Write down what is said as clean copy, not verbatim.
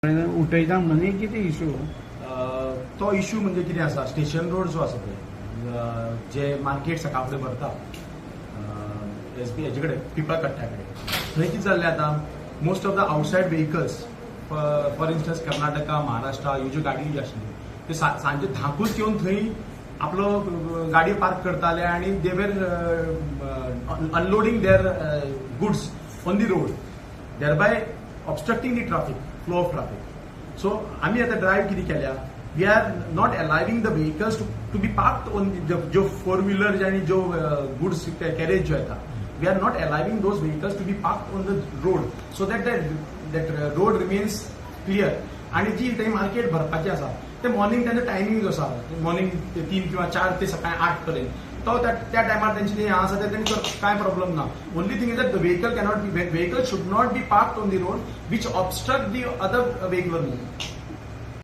उठयता म्हणून हे कितें इशू? तो इशू म्हणजे कितें आसा, स्टेशन रोड जो आसा पळय, जे मार्केट सकाळ फुडें भरता एस बी हेजे कडेन, पिपळा कट्ट्या कडेन, थंय कितें जाल्लें आतां, most of the outside vehicles, for instance Karnataka, Maharashtra, ह्यो ज्यो गाडयो ज्यो आशिल्ल्यो त्यो सांजे 10कूच येवन थंय आपलो गाडी पार्क करताले आनी they were unloading their goods on the road, thereby obstructing the traffic flow of traffic. So आमी आतां ड्रायव्ह कितें केल्या, we are not allowing the vehicles to be parked on ज्यो फोर व्हिलर आनी ज्यो गुड्स कॅरेज ज्यो येता, we are not allowing those vehicles to be parked on the road so that that road remains clear. आणि जी थंय market भरपाची आसा, ते मॉर्निंग तेंचो टायमींग जो आसा, मॉर्निंग 3 किंवा 4 ते सकाळी 8 पर्यंत, तो त्या टायमार तेंची जी आसा ते तेंकां कांय प्रॉब्लम ना. Only thing is that the vehicle cannot be vehicle should not be parked on the road which obstruct the other vehicular movement.